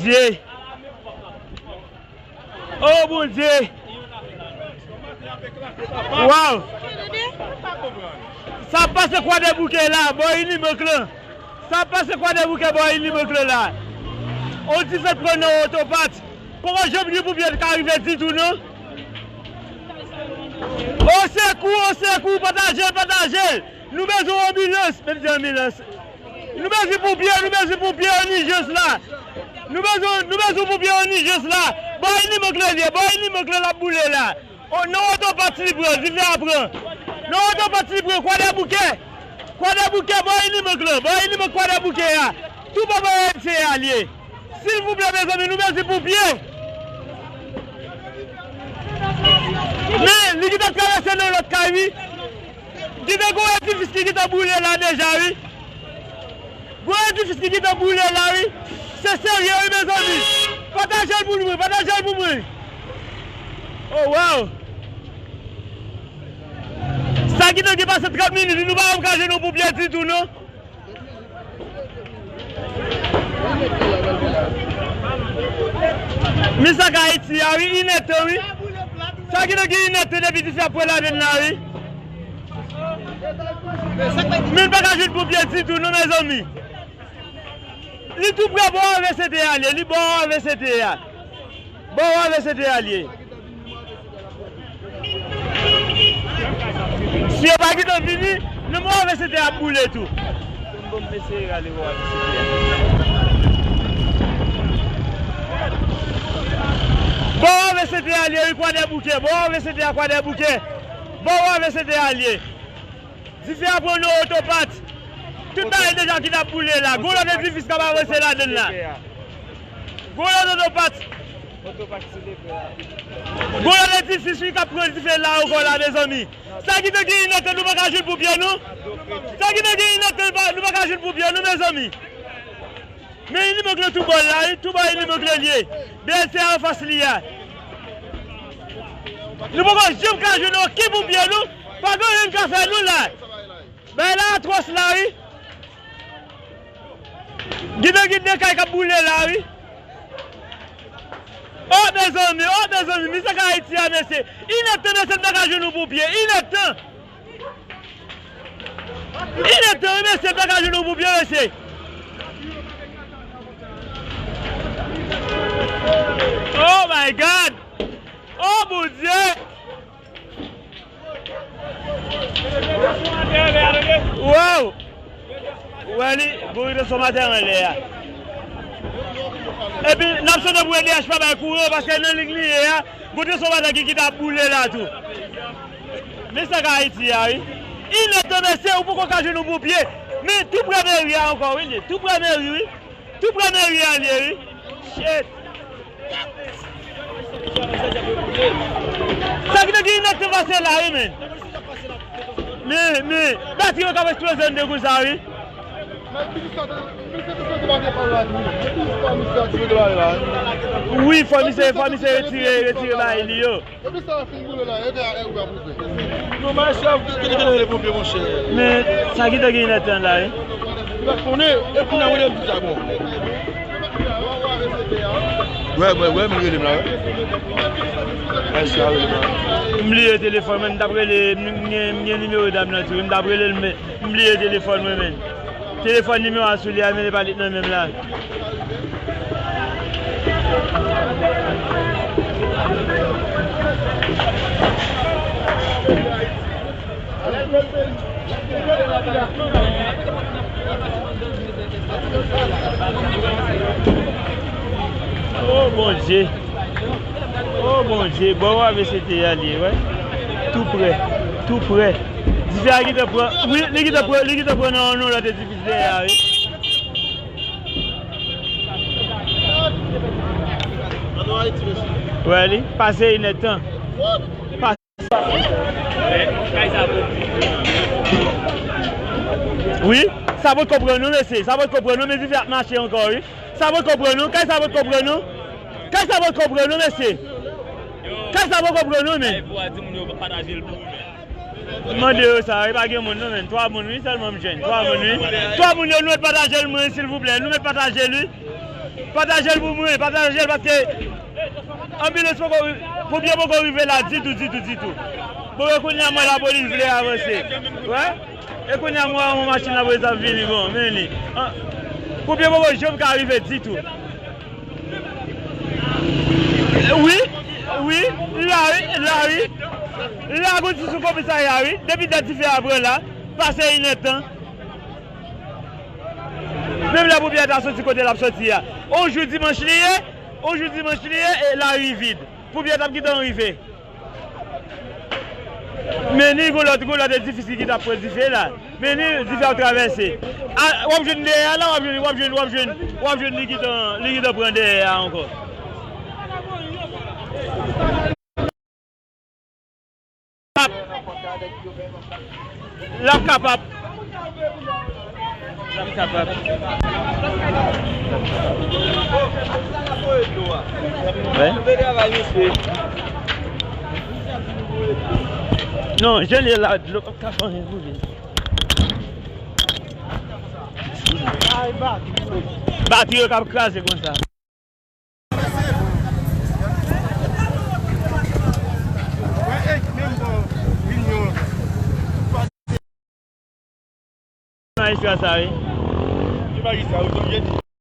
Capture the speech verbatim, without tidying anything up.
Bondye. Oh, Bondye. Waw. Sa ap pase Kwadèboukè la, bò Unibank lan. Sa ap pase Kwadèboukè, bò Unibank lan la. On dife pran nan Otopat. Poko janm gen ponpye ka rive ditou, non. O sekou, o sekou, pataje l, pataje l. Nou bezwen anbilans, menm di anbilans. Nou bezwen ponpye, nou bezwen ponpye an ijans la. Nou bezwen, nou bezwen ponpye an ijans la. Bò Unibank lan l ye, bò Unibank lan l ap boule la. O, nan Otopat li pran, dife a pran. Nan Otopat li pran, Kwadèboukè. Kwadèboukè, bò Unibank lan, bò Unibank Kwadèboukè a. Tou bò bò N C A l ye. Silvouplè, mezanmi, nou bezwen ponpye. Men, li gentan travèse nan lòt kay, wi. Gentan gon edifis ki gentan boule la deja, wi. Gon edifis ki gentan boule la, wi. Se serye, wi, mezanmi. Pataje l pou mwen, pataje l pou mwen. Oh, wow. Sa gentan gen pase trant minit, wi, nou pa janm ka jwenn yon ponpye ditou, non. Men sa k Ayiti a, wi, inètan, wi. Sa gentan gen inètan depi dife ap pran ladann la, wi. Men n pa ka jwenn ponpye ditou, non, mezanmi. Li tou prè bò A V C T a l ye, li bò A V C T a. Bò A V C T a l ye. Si yo pa gentan vini, nan bò A V C T a ap boule tou. Bò A V C T a l ye, wi, Kwadèboukè. Bò A V C T a Kwadèboukè. Bò A V C T a l ye. Dife a pran nan Otopat. Tout bagay deja ki t ap boule la. Gon lòt edifis k ap avanse ladann la. Gon lòt Otopat. Gon lòt edifis, wi, k ap pran dife la ankò la, mezanmi. Sa gentan gen inètan nou pa ka jwenn ponpye, non. Sa gentan gen inètan nou pa, nou pa ka jwenn ponpye, non, mezanmi. Men Unibank lan tou bò l la, wi, tou bò Unibank lan l ye. B L T anfas li a. Nou poko janm ka jwenn okenn ponpye, nou. Pa gen anyen n ka fè, nou la. Bagay la atwòs la, wi. Gentan gen de kay k ap boule la, wi. Oh, mezanmi, oh, mezanmi, men sa k Ayiti a, mesye. Inètan, mesye, n pa ka jwenn yon ponpye. Inètan. Inètan, wi, mesye, n pa ka jwenn yon ponpye, mesye. Oh my God! Oh, Bondye! Wow! Ou wè li, gon transfòmatè anlè a. Epi, n ap swete pou E D H pa bay kouran, paske nan liy li ye a, gon transfòmatè ki, ki t ap boule la tou. Men sa k Ayiti a, wi. Inètan, mesye, ou poko ka jwenn yon ponpye. Men tou prè meri a ankò, wi, li. Tou prè meri, wi. Tou prè meri a l ye, wi. Shit. Sa ki te gen inètan pase la, wi, men. Men, men, batri yo k ap eksploze anndan konsa, wi. Wi, fò misye, fò misye retire, retire bagay li yo. Depi sa fin boule la, e te a e ou ap ouvè. Non, maestro, ki te rele ponpye, monchè? Men, sa ki te gen inètan la, wi. Ou pa konnen, e kounye a, ou di sa bon. Wè, wè, wè, men rele m la, wè. Maestro a rele m la. M bliye telefòn mwen, m t ap rele, m, m gen, m gen nimewo dam nan tou, m t ap rele l, men m bliye telefòn mwen, men. Telefòn nimewo a sou li a, men li pa li nan men m la. Oh, Bondye. Oh, Bondye, bò A V C T a l ye, wè. Tou prè, tou prè. Dife a gentan pran, wi, li gentan pran, li gentan pran nan, nan lòt edifis dèyè a, wi. Wè li, pase inètan. Wi, sa poko pran non, mesye. Sa poko pran non, men dife ap mache ankò, wi. Sa poko pran non, kay sa poko pran non. Kay sa poko pran non, mesye. Kay sa poko pran non, men. M mande yo sa, e pa gen moun non, men. Twa moun, wi, sèlman m jwenn. Twa moun, wi. Twa moun yo, nou mèt pataje l, mwen, silvouplè. Nou mèt pataje l, wi. Pataje l pou mwen, pataje l paske anbilans poko, ponpye poko rive la ditou, ditou, ditou. Bon, e kounye a mwen lapolis vle avanse. Wè? E kounye a mwen wè yon machin lapolis ap vini, bon, men li. An, ponpye poko janm ka rive ditou. Wi, wi, la wi, la wi. La gon ti sou komisarya wi. Depi dat dife a pran la, pase inèdtan. Menm lè ponpye a ta soti kote l ap soti a. On jou dimanch li ye, on jou dimanch li ye, e lari vid. Ponpye t ap gentan rive. Men ni gon lòt, gon lòt edifis ki t ap pran dife la. Men ni dife ap travèse. A, w ap jwenn dèyè a la, w ap jwenn, w ap jwenn, w ap jwenn, w ap jwenn li gentan, li gentan pran dèyè a ankò. L ap kapab. L ap kapab. Wè. Non, je li la, dlo p ap ka fè anyen pou li. Batri yo k ap kraze konsa. Majistra sa wi. Ki majistra? Ou tonbe di.